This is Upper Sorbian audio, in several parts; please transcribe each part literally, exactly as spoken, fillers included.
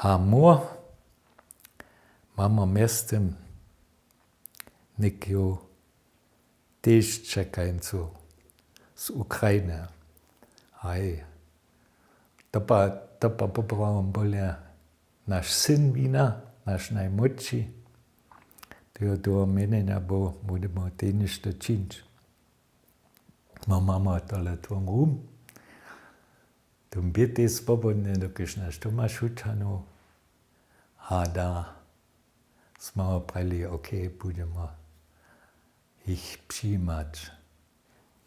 A mór mamo mjeztym někoho tež čekańcu z Ukrainy. Haj, to pa poprawom bole naš syn wina, naš najmłódši. Toho toho měnjenja był, budemo tej něšto čińć. Mo mamo tole twom rum, tom bětej swobodne, dokelž naš Tomaš wučahnył. A da smy ho prali, okay, budemo jich přijimać.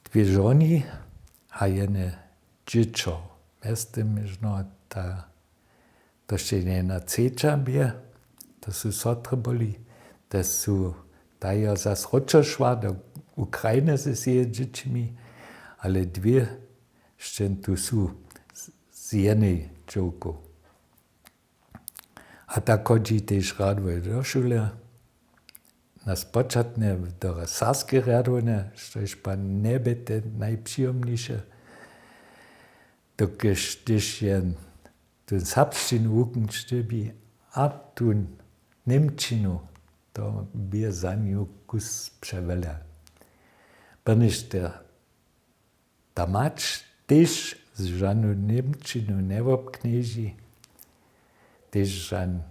Dwě žoni a jene dźěćo. Mjeztym žno ta to sće njena třeća bě, to su sotry byli, te su tajo zas wróćošła do Ukrainy ze swěje dźěćimi, ale dwě sće tu su z jenej dźěłku. A tak chodźi tež rjadowe do šule. Na spočatnje do serbske rjadowne, štož pa njebě te najpřijomniše, dokelž hdyž je tón serbšćinu wuknjeć dyrbi a tón němčinu, to bě za nju kus přewjele. Byrnjež te ta mać tež žanu němčinu njewobknježi, tež žan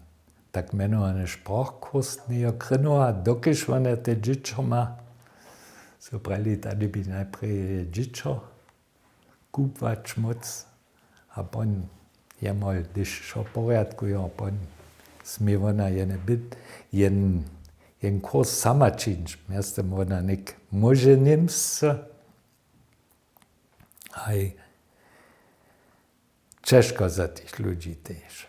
tak mjenowany sprochkurs njejo krynowała, dokelž wona te dźěćo ma, su prali, ta dyrbi najprjeje dźěćo kubłać móc a pon jemol hdyž wšo w porjadku jo pon smě wona jene byt jen kurs sama čińć. Mjeztym wona něk móže němsce. Haj, ćežko za tych ludźi tež.